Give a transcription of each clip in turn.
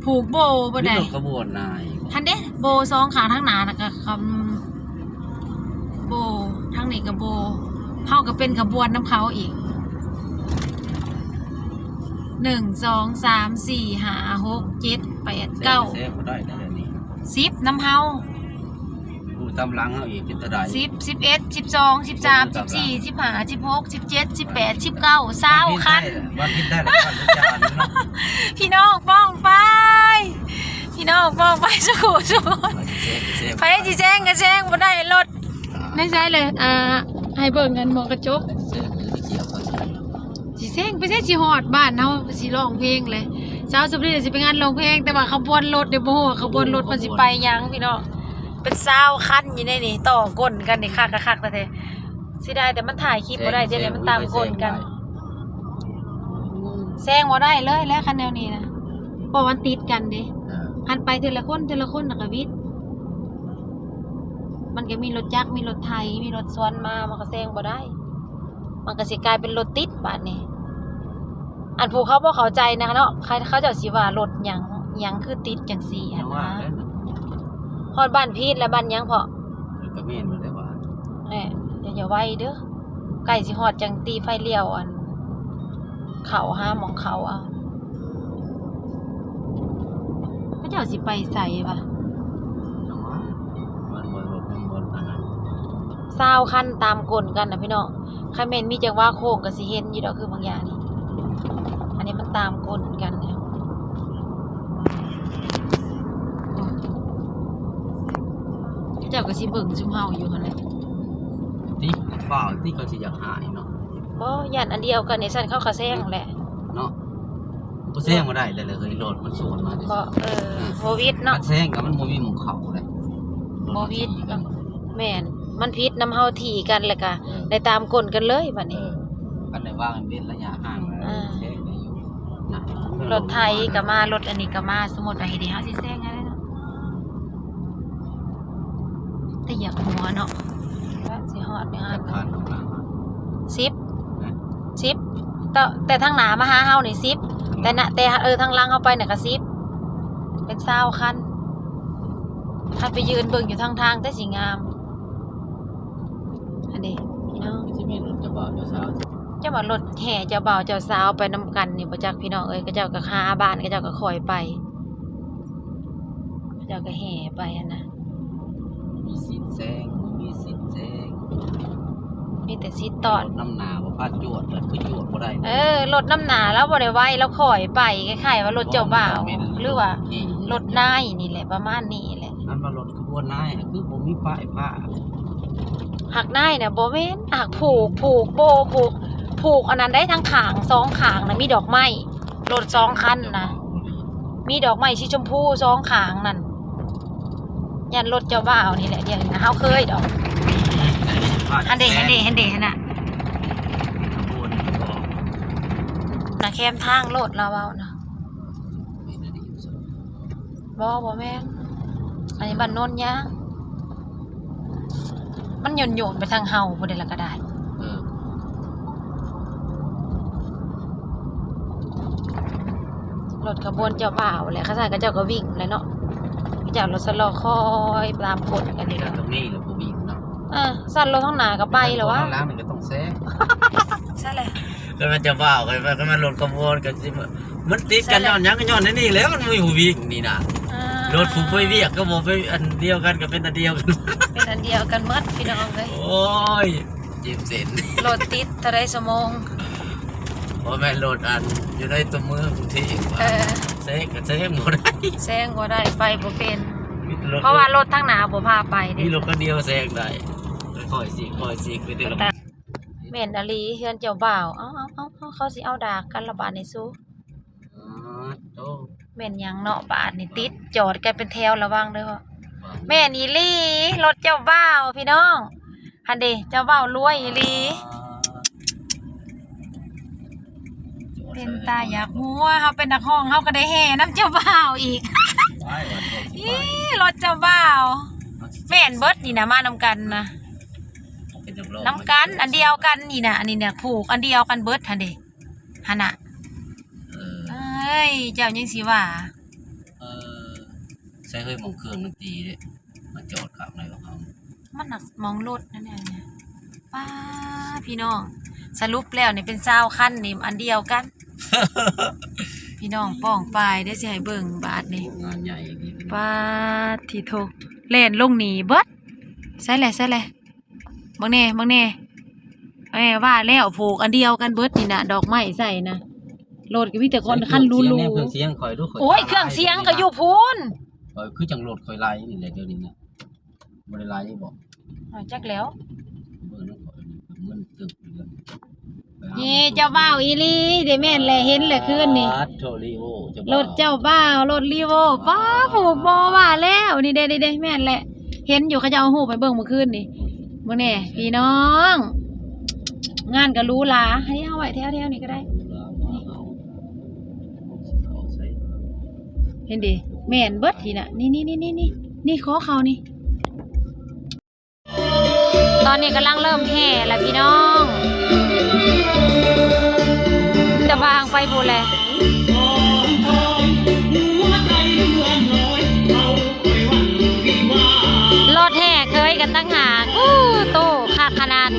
ຜູກໂບບໍ່ໄດ້ ມີລົດຂະບວນນາອີກ ຫັ້ນເດ້ ໂບສອງຂ້າງທາງໜ້ານະກະຄຳ ໂບ ທາງນີ້ກະໂບ ເຮົາກະເປັນຂະບວນນຳເຂົາອີກ ໜຶ່ງ ສອງ ສາມ ສີ່ ຫ້າ ຫົກ ເຈັດ ແປດ ເກົ້າ ສິບນຳເຮົາ. ໂອ້ ຕາມຫຼັງເຮົາອີກເປັນເທົ່າໃດ ສິບ ສິບເອັດ ສິບສອງ ສິບສາມ ສິບສີ່ ສິບຫ້າ ສິບຫົກ ສິບເຈັດ ສິບແປດ ສິບເກົ້າ ຊາວຄັນ ວັນຜິດໄດ້ລະຄັນ ພີ່ນ້ອງປ້ອງປາຍ ພີ່ນ້ອງປ້ອງປາຍ ສູ່ຄູ່ສູ່ຄົນ ໃຜຊິແຊງກະແຊງບໍ່ໄດ້ ລົດ ໃນໃສເລີຍ ອ່າ ໃຫ້ເບິ່ງອັນໝໍກະຈົກ ຊິແຊງໄປໃສ ຊິຮອດບ້ານເຮົາ ຊິຮ້ອງເພງເລີຍ ສາວສຸບລີຊິໄປງານຮ້ອງເພງ ແຕ່ວ່າຂະບວນລົດນີ້ບໍ່ຮູ້ວ່າຂະບວນລົດເພິ່ນຊິໄປຫຍັງ ພີ່ນ້ອງ ເປັນຊາວຄັນຢູ່ໃນນີ້ ຕໍ່ກົ້ນກັນນີ້ ຄັກກະຄັກແທ້ໆ ເສຍດາຍແຕ່ມັນຖ່າຍຄລິບບໍ່ໄດ້ ເສຍດາຍມັນຕາມກົ້ນກັນ ແຊງບໍ່ໄດ້ເລີຍແຫຼະ ຄັນແນວນີ້ນະ ເພາະມັນຕິດກັນເດ້ ຄັນໄປເທື່ອລະຄົນ ເທື່ອລະຄົນລະກະຫວິດ ມັນກະມີລົດຈັກ ມີລົດໄຖ ມີລົດສວນມາ ມັນກະແຊງບໍ່ໄດ້ ມັນກະຊິກາຍເປັນລົດຕິດບາດນີ້ ອັນຜູ້ເຂົາບໍ່ເຂົ້າໃຈນະເນາະ ເຂົາ ເຂົາເຈົ້າຊິວ່າລົດຫຍັງ ຫຍັງຄືຕິດຈັ່ງຊີ້ຫັ້ນນະ ຮອດບ້ານພີດແລະ ບ້ານຫຍັງເພາະ ກະແມ່ນແລ້ວວ່າ ແຫຼະ ຢ່າ ຢ່າໄວເດີ ໃກ້ຊິຮອດຈັ່ງຕີໄຟລ້ຽວ ອັນ ເຂົ້າຫາໝ່ອງເຂົາເອົາ ເຂົາເຈົ້າຊິໄປໃສວະ ຊາວຄັນຕາມກົ້ນກັນນະພີ່ນ້ອງ ຄັນແມ່ນມີຈັງຫວະໂຄ້ງກະຊິເຫັນຢູ່ດອກ ຄືບາງຢ່າງນີ້ ອັນນີ້ມັນຕາມກົ້ນກັນ ເຂົາເຈົ້າກະຊິເບິ່ງຊຸມເຮົາຢູ່ຫັ້ນແຫຼະ ຕິ ຟ້າວຕິ ເຂົາຊິຢາກຫາຍເນາະ ບໍ່ ຢ້ານອັນດຽວກັນນີ້ ຊັ້ນເຂົາກະແຊງແຫຼະເນາະ ບໍ່ແຊງບໍ່ໄດ້ແລ້ວເຮີ້ຍ ລົດມັນສວນມາແຕ່ ບໍ່ ເອີ ບໍ່ຫວິດເນາະ ຄັນແຊງກະມັນບໍ່ມີໝ່ອງເຂົ້າເດ້ ບໍ່ຫວິດ ແມ່ນ ມັນຜິດນຳເຮົາຖີ່ກັນ ແລ້ວກະ ເອີ ໄດ້ຕາມກົ້ນກັນເລີຍບາດນີ້ ເອີ ຄັນໄດ້ວາງເວັ້ນໄລຍະຫ່າງແລ້ວ ອ່າ ແຊງໄດ້ຢູ່ນະ ລົດໄຖກະມາ ລົດອັນນີ້ກະມາ ສົມມຸດວ່າເຮັດໃຫ້ເຮົາຊິແຊງໄດ້ເນາະ ແຕ່ຢາກຫົວເນາະ ຊິຮອດໄປຫາ ຈັກຄັນ ສິບ ສິບ ແຕ່ ແຕ່ທາງໜ້າມາຫາເຮົານີ້ສິບ ແຕ່ນະ ແຕ່ ເອີ ທາງຫຼັງເຮົາໄປນະກະສິບ ເປັນຊາວຄັນ ຄັນໄປຢືນເບິ່ງຢູ່ທາງທາງແຕ່ຊິງາມ ອັນນີ້ພີ່ນ້ອງ ຊິແມ່ນລົດເຈົ້າບ່າວເຈົ້າສາວ ເຈົ້າວ່າລົດແຫ່ເຈົ້າບ່າວເຈົ້າສາວໄປນຳກັນນີ້ບໍ່ຈັກ ພີ່ນ້ອງເອີຍ ເຂົາເຈົ້າກະຄາບ້ານ ເຂົາເຈົ້າກະຄ່ອຍໄປ ເຂົາເຈົ້າກະແຫ່ໄປຫັ້ນນະ ມີສິດແຊງ ມີສິດແຊງ ມີແຕ່ສິດຕອດ ລົດນຳໜ້າບໍ່ພາຈວດ ລະຄືຈວດບໍ່ໄດ້ ເອີ ລົດນຳໜ້າລາວບໍ່ໄດ້ໄວ ລາວຄ່ອຍໄປ ຄ້າຍໆວ່າລົດເຈົ້າບ່າວ ຫຼືວ່າລົດນາຍນີ້ແຫຼະ ປະມານນີ້ແຫຼະ ອັນວ່າລົດຂະບວນນາຍຫັ້ນ ຄືບໍ່ມີປ້າຍພາ ຫາກນາຍນະບໍ່ແມ່ນ ຫາກຜູກ ຜູກໂບ ຜູກ ຜູກອັນນັ້ນໄດ້ ທັງຂ້າງ ສອງຂ້າງນະ ມີດອກໄມ້ ລົດສອງຄັນນະ ມີດອກໄມ້ສີຊົມພູສອງຂ້າງນັ້ນ ຢ້ານລົດເຈົ້າບ່າວນີ້ແຫຼະ ດຽວນີ້ນະ ເຮົາເຄີຍດອກ ຫັ້ນເດ ຫັ້ນເດ ຫັ້ນເດ ຫັ້ນນະ ນະແຄມທາງໂລດ ລາວເວົ້ານະ ບໍ່ ບໍ່ແມ່ນ ອັນນີ້ບ້ານໂນນຍາງ ມັນໂຍນໆໄປທາງເຮົາພຸ້ນເດ ລະກະໄດ້ ເອີ ລົດຂະບວນເຈົ້າບ່າວແຫຼະ ຄັນຊັ້ນເຂົາເຈົ້າກະວິ່ງແຫຼະເນາະ ເຂົາເຈົ້າລົດສະລໍຄອຍຕາມກົດກັນຢູ່ ເຈົ້າຕອນນີ້ລະບໍ່ວິ່ງເນາະ ເອີ ຊັ້ນລົດທາງໜ້າກະໄປແລ້ວວະ ທາງຫຼັງນີ້ກະຕ້ອງແຊງ ໃຊ່ແຫຼະ ຄັນແມ່ນເຈົ້າບ່າວ ຄັນແມ່ນລົດຂະບວນກະຊິ ມັນຕິດກັນຍ້ອນຫຍັງ ກະຍ້ອນໃນນີ້ແຫຼະ ມັນມີຜູ້ວິ່ງນີ້ນະ ອ່າ ລົດຜູ້ໄປວຽກກະບໍ່ໄປອັນດຽວກັນ ກະເປັນອັນດຽວກັນ ເປັນອັນດຽວກັນໝົດພີ່ນ້ອງເອີຍ ໂອ້ຍ ເຈັບເສັ້ນ ລົດຕິດເທົ່າໃດຊົ່ວໂມງ ບໍ່ແມ່ນລົດອັນຢູ່ໃນຕົວເມືອງກຸງເທບ ເອີ ແຊງກະແຊງບໍ່ໄດ້ ແຊງບໍ່ໄດ້ ໄປບໍ່ເປັນ ເພາະວ່າລົດທາງໜ້າບໍ່ພາໄປເດ້ ມີລົດຄັນດຽວແຊງໄດ້ ຄ່ອຍໆຊິ ຄ່ອຍໆຊິ ໄປເທື່ອລະ ແມ່ນອີ່ຫຼີ ເຮືອນເຈົ້າບ່າວ ເອົາ ເອົາ ເອົາ ເຂົາຊິເອົາດາກກັນລະບາດນີ້ສູ ໂອ້ ແມ່ນຫຍັງເນາະ ບາດນີ້ຕິດຈອດກັນເປັນແຖວ ລະວັງເດີ ແມ່ນອີ່ຫຼີ ລົດເຈົ້າບ່າວພີ່ນ້ອງ ຫັ້ນເດ ເຈົ້າບ່າວລວຍອີ່ຫຼີ ເປັນຕາຢາກຫົວ ເຮົາເປັນນັກຮ້ອງ ເຮົາກະໄດ້ແຫ່ນຳເຈົ້າບ່າວອີກ ອີ່ ລົດເຈົ້າບ່າວ ແມ່ນເບິດນີ້ນະ ມານຳກັນນະ ນຳກັນ ອັນດຽວກັນນີ້ນະ ອັນນີ້ນະ ຜູກອັນດຽວກັນເບິດຫັ້ນເດ ຫັ້ນນະ ເອີ ເອີຍ ເຈົ້າຍັງຊິວ່າ ໃສ່ເຮີ້ຍ ໝ່ອງເຄື່ອງມັນຕີເດ້ ມາຈອດຂ້າງໃນຂອງເຮົາ ມັນໜັກໝ່ອງລົດນັ້ນແຫຼະ. ປ້າ ພີ່ນ້ອງ ສະຫຼຸບແລ້ວນີ້ເປັນຊາວຄັນນີ້ອັນດຽວກັນ ພີ່ນ້ອງປ້ອງປາຍເດ້ ຊິໃຫ້ເບິ່ງບາດນີ້ ໂອ້ ງານໃຫຍ່ອີ່ຫຼີ ປ້າ ທິໂທ ແລ່ນລົງນີ້ເບິດ ໃສ່ແຫຼະ ໃສ່ແຫຼະ. ເບິ່ງແດ່ ເບິ່ງແດ່ ແໝ່ວ່າແລ້ວ ຜູກອັນດຽວກັນເບິດນີ້ນະ ດອກໄມ້ໃສ່ນະ ລົດກໍມີແຕ່ຄົນຄັນຫຼູໆ. ໂອ້ຍ ເຄື່ອງສຽງກໍຢູ່ພຸ້ນ ຂ້ອຍຄືຈັ່ງລົດຂ້ອຍໄຫຼນີ້ແຫຼະ ດຽວນີ້ນະ ບໍ່ໄດ້ໄຫຼບໍ? ເອົາ ຈັກແລ້ວ ເບິ່ງນຳຂ້ອຍ ເງິນຕຶກຢູ່ເດີ. ເອີ ເຈົ້າບ່າວອີ່ຫຼີເດ້ ແມ່ນແຫຼະ ເຫັນແຫຼະຄືນນີ້ ໂທ ລີໂວ ເຈົ້າບ່າວ ລົດເຈົ້າບ່າວ ລົດລີໂວ ປ້າ ຜູກບໍ່ວ່າແລ້ວ ນີ້ເດ້ ນີ້ເດ້ ແມ່ນແຫຼະ ເຫັນຢູ່ ເຂົາເຈົ້າເອົາຮູບໃຫ້ເບິ່ງມື້ຄືນນີ້. ເບິ່ງແດ່ພີ່ນ້ອງ ງານກໍຫຼູຫຼາ ໃຫ້ເຮົາໄວ້ແຖວໆນີ້ກໍໄດ້ ເຫັນເດ້ ແມ່ນເບິດທີ່ນະ ນີ້ໆໆໆ ນີ້ ຂໍເຂົ້ານີ້. ຕອນນີ້ກຳລັງເລີ່ມແຫ່ແລ້ວພີ່ນ້ອງ ຈະພາໄປພຸ້ນແຫຼະ ລົດແຫ່ເຄີຍກັນຕ່າງຫາກ ໂອ້ ໂຕຄັກຂະໜາດ.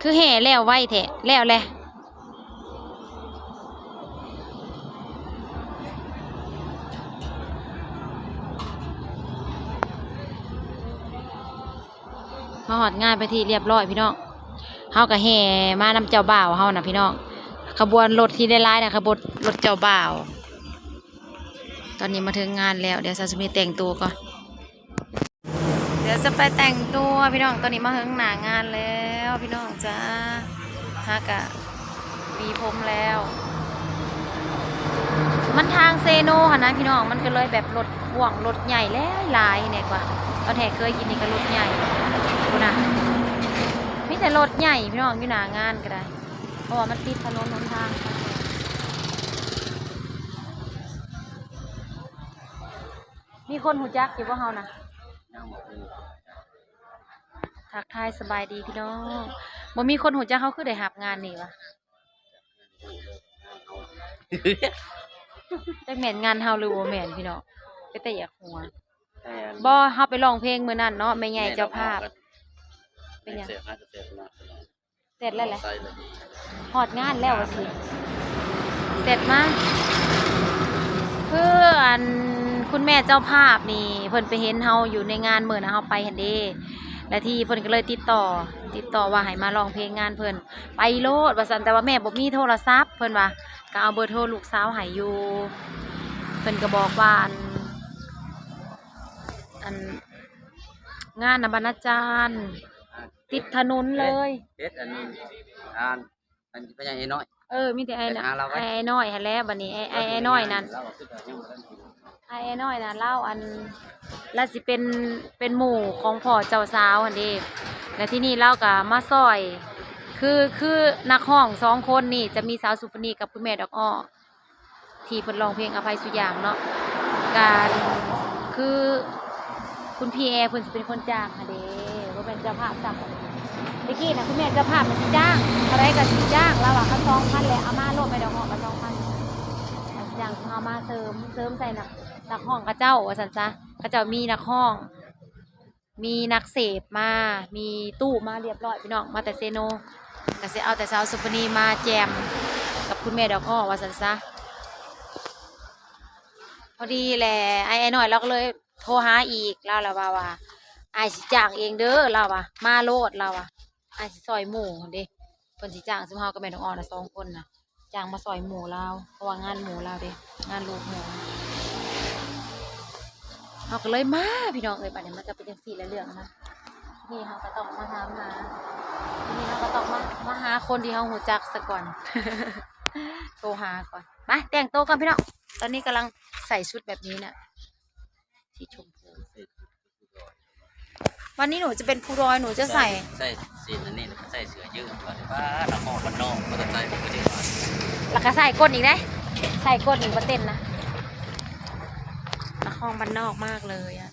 ຄືແຫ່ແລ້ວໄວແທ້ ແລ້ວແຫຼະ ມາຮອດງານເປັນທີ່ລຽບຮ້ອຍພີ່ນ້ອງ ເຮົາກໍແຫ່ມານຳເຈົ້າບ່າວເຮົານະພີ່ນ້ອງ ຂະບວນລົດທີ່ຫຼາຍໆນະ ຂະບວນລົດເຈົ້າບ່າວ. ຕອນນີ້ມາເຖິງງານແລ້ວ ດຽວສາວສຸນີແຕ່ງຕົວກ່ອນ. ດຽວຈະໄປແຕ່ງຕົວພີ່ນ້ອງ ຕອນນີ້ມາເຖິງໜ້າງານແລ້ວພີ່ນ້ອງຈ້າ ຫາກະຫວີຜົມແລ້ວ ມັນທາງເຊໂນຫັ້ນນະພີ່ນ້ອງ ມັນກໍເລີຍແບບລົດພ່ວງລົດໃຫຍ່ຫຼາຍໆແດ່ກວ່າ ຕອນແຮກເຄີຍກິນນີ້ກໍລົດໃຫຍ່ພຸ້ນນະ ມີແຕ່ລົດໃຫຍ່ພີ່ນ້ອງ ຢູ່ໜ້າງານກໍໄດ້ ເພາະວ່າມັນຕິດຖະໜົນຫົນທາງ. ມີຄົນຮູ້ຈັກຢູ່ບໍ່ເຮົານະ? ຍັງບໍ່ຮູ້. ທັກທາຍສະບາຍດີພີ່ນ້ອງ ບໍ່ມີຄົນຮູ້ຈັກ ເຮົາຄືໄດ້ຮັບງານນີ້ຫວາ? ຈັກແມ່ນງານເຮົາຫຼືບໍ່ແມ່ນພີ່ນ້ອງ ເປັນຕາຢາກຫົວ. ບໍ່ ເຮົາໄປຮ້ອງເພງມື້ນັ້ນເນາະ ແມ່ໃຫຍ່ເຈົ້າພາບ ເປັນຫຍັງ? ເສັດແລ້ວແຫຼະ ຮອດງານແລ້ວວ່າຊິ ເສັດມາ ຄືອັນ ຄຸນແມ່ເຈົ້າພາບນີ້ ເພິ່ນໄປເຫັນເຮົາຢູ່ໃນງານມື້ນະ ເຮົາໄປຫັ້ນເດ້ ແລ້ວທີ່ເພິ່ນກໍເລີຍຕິດຕໍ່ ຕິດຕໍ່ວ່າໃຫ້ມາຮ້ອງເພງງານເພິ່ນ ໄປໂລດວ່າຊັ້ນ ແຕ່ວ່າແມ່ບໍ່ມີໂທລະສັບ ເພິ່ນວ່າ ກໍເອົາເບີໂທລູກສາວໃຫ້ຢູ່ ເພິ່ນກໍບອກວ່າ ອັນ ອັນ ງານນະ ບັນນາຈານ ຕິດຖະໜົນເລີຍ ເຮັດອັນ ອັນ ອັນ ພະຍາເອນ້ອຍ ເອີ ມີແຕ່ອ້າຍນ້ອຍຫັ້ນແຫຼະ ບັດນີ້ອ້າຍ ອ້າຍນ້ອຍນັ້ນ ອ້າຍນ້ອຍນັ້ນລາວ ອັນ ລາວຊິເປັນ ເປັນໝູ່ຂອງພໍ່ເຈົ້າສາວຫັ້ນເດ້ ແລ້ວທີນີ້ລາວກໍມາຊ່ອຍ ຄື ຄືນັກຮ້ອງສອງຄົນນີ້ ຈະມີສາວສຸປະນີກັບຄຸນແມ່ດອກອ້ອ ທີ່ເພິ່ນຮ້ອງເພງອະໄພສຸຢ່າງເນາະ ກະຄືຄຸນພີ່ແອເພິ່ນຊິເປັນຄົນຈ້າງຫັ້ນເດ້ ບໍ່ແມ່ນເຈົ້າພາບຊ້ຳ. ແຕ່ກີ້ນະ ຄຸນແມ່ເຈົ້າພາບນະຊິຈ້າງ ເທົ່າໃດກໍຊິຈ້າງ ລາວວ່າຄັນສອງພັນແລ້ວ ເອົາມາໂລດ ແມ່ດອກເງາະກໍສອງພັນ ຊິຈ້າງເຮົາມາເສີມ ເສີມໃສ່ນັກ ນັກຮ້ອງເຂົາເຈົ້າວ່າຊັ້ນຊະ ເຂົາເຈົ້າມີນັກຮ້ອງ ມີນັກເສບມາ ມີຕູ້ມາລຽບຮ້ອຍພີ່ນ້ອງ ມາແຕ່ເຊໂນ ກະຊິເອົາແຕ່ສາວສຸປະນີມາແຈມກັບຄຸນແມ່ດອກອ້ອວ່າຊັ້ນຊະ. ພໍດີແຫຼະ ອ້າຍ ອ້າຍນ້ອຍລາວກໍເລີຍໂທຫາອີກ ລາວລະວ່າ ວ່າ ອ້າຍຊິຈ້າງເອງເດີ ລາວວ່າ ມາໂລດ ລາວວ່າ ອ້າຍຊິຊ່ອຍໝູ່ຫັ້ນເດ້ ເພິ່ນຊິຈ້າງຊຸມເຮົາກັບແມ່ດອກອ້ອນະ ສອງຄົນນະ ຈ້າງມາຊ່ອຍໝູ່ລາວ ເພາະວ່າງານໝູ່ລາວເດ້ ງານລູກໝູ່ ເຮົາກໍເລີຍມາພີ່ນ້ອງເອີຍ. ບາດນີ້ມັນກໍເປັນຈັ່ງຊີ້ແຫຼະເລື່ອງມັນ ນີ້ເຮົາກໍຕ້ອງມາຖາມຫາ ນີ້ເຮົາກໍຕ້ອງມາ ມາຫາຄົນທີ່ເຮົາຮູ້ຈັກສາກ່ອນ ໂທຫາກ່ອນ ມາແຕ່ງໂຕກ່ອນພີ່ນ້ອງ. ຕອນນີ້ກຳລັງໃສ່ຊຸດແບບນີ້ນະ ສີຊົມພູ. ວັນນີ້ໜູຈະເປັນພູດອຍ ໜູຈະໃສ່ ໃສ່ ໃສ່ສິ້ນອັນນີ້ ແລ້ວກໍໃສ່ເສື້ອຢືດ ວ່າແຕ່ວ່ານັກຮ້ອງບ້ານນອກ ບໍ່ຕ້ອງໃສ່ ແລ້ວກໍໃສ່ກົ້ນອີກເດ້ ໃສ່ກົ້ນອີກ ບໍ່ເຕັ້ນນະ ນັກຮ້ອງບ້ານນອກມາກເລີຍອະ.